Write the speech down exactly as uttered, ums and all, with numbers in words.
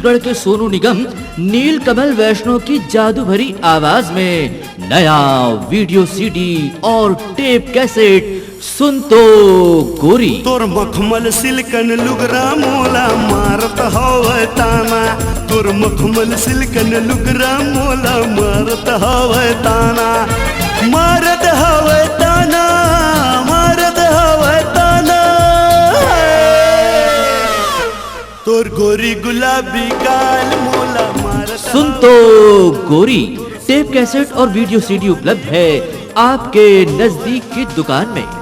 छत्तीसगढ़ के सोनू निगम, नील कमल वैष्णव की जादू भरी आवाज में नया वीडियो सीडी और टेप कैसेट सुन तो गोरी। तोर मखमल सिल्कन लुगरा मोला मारत हवय ताना। तोर मखमल सिल्कन लुगरा मोला मारत हवय ताना। मारत हवय ताना, मारत हवय ताना। तोर गोरी गुलाबी गाल मोला मारत सुन तो गोरी। टेप कैसेट और वीडियो सीडी उपलब्ध है आपके नजदीक की दुकान में।